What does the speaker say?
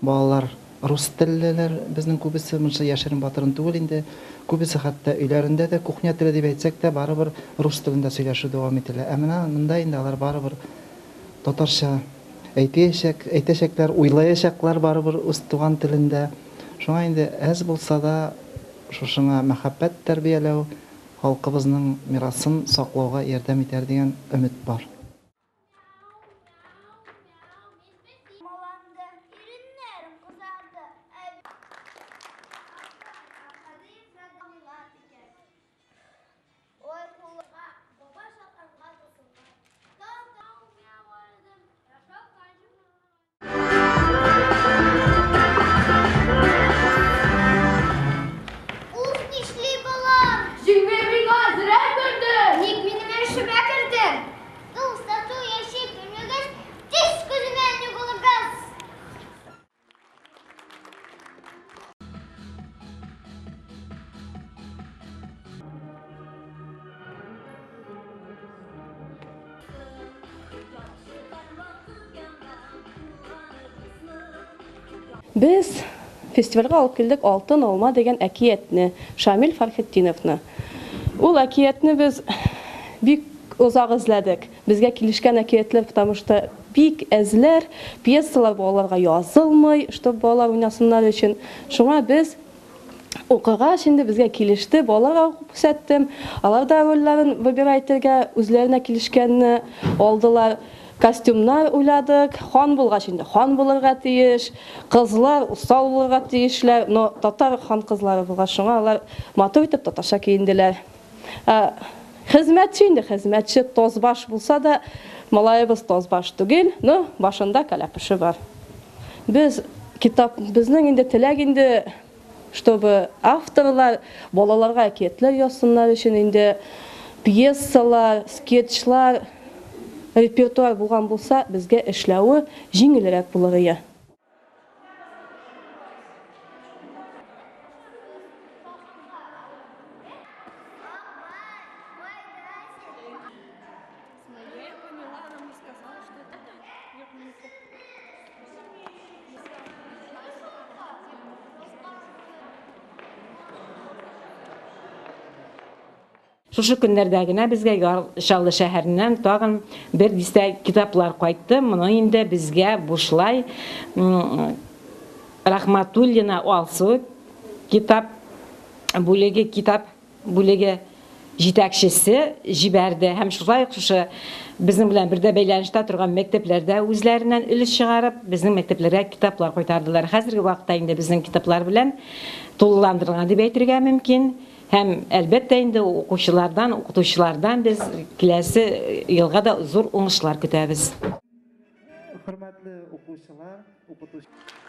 Балалар рус теллеләр безнең күбесе, монысы яшерен батырын түгел инде. Күбесе хәтта өйләрендә дә кухня теле дип әйтсәк тә, барыбер рус телендә сөйләшү дәвам ителә. Ә менә монда инде алар барыбер татарча әйтәчәк, әйтәчәкләр, уйлаячаклар барыбер үз туган телендә. Шуңа инде әз булса да шушыңа мәхәббәт тәрбияләү, халкыбызның мирасын саклауга ярдәм итәр дигән өмет бар. Уф, нишли балам? Җиңги миңа зрә көлдең. Ник минем эшемә кердең? Дус, тату яши белмәгәч, тиз күземнән югалыгыз! Без фестивальгә алып килдек Алтын алма дигән әкиятне, Шамил Фәрхетдиновны. Ул әкиятне без бик озак эзләдек. Безгә килешкән әкиятләр, потому что бик әзләр, пьесалар балаларга язылмый, чтобы балалар уйнасыннар өчен. Шуңа без Укыгач инде безгә килеште, балаларга укып күрсәттем. Алар да рольләрен выбирать итәргә, үзләренә килешкәнне алдылар. Костюмнар уйладык. Хан булгач инде хан булырга тиеш, кызлар усал булырга тиешләр, но татар хан кызлары булгач, шуңа алар матур итеп татарча киенделәр. Ә хезмәтче инде хезмәтче, тозбаш булса да, малаебыз тозбаш түгел, но башында кәләпүше бар. Без китап, безнең инде теләк инде, чтобы авторлар балаларга әкиятләр язсыннар өчен инде пьесалар, скетчлар, репертуар булган булса, безгә эшләве җиңелрәк булыр ие. Шушы көннәрдә генә безгә Яр Чаллы шәһәреннән тагын бер дистә китаплар кайтты. Моны инде безгә бушлай Рахматуллина Алсу китап бүлеге китап бүлеге җитәкчесе җибәрде һәм шулай ук шушы безнең белән бердә бәйләнештә торган мәктәпләрдә үзләреннән өлеш чыгарып, безнең мәктәпләргә китаплар кайтардылар. Хәзерге вакытта инде безнең китаплар белән тулыландырылган дип әйтергә мөмкин. Һәм, әлбәттә инде, укучылардан, укытучылардан без киләсе елга да зур уңышлар көтәбез. Хөрмәтле укучылар, укытучылар!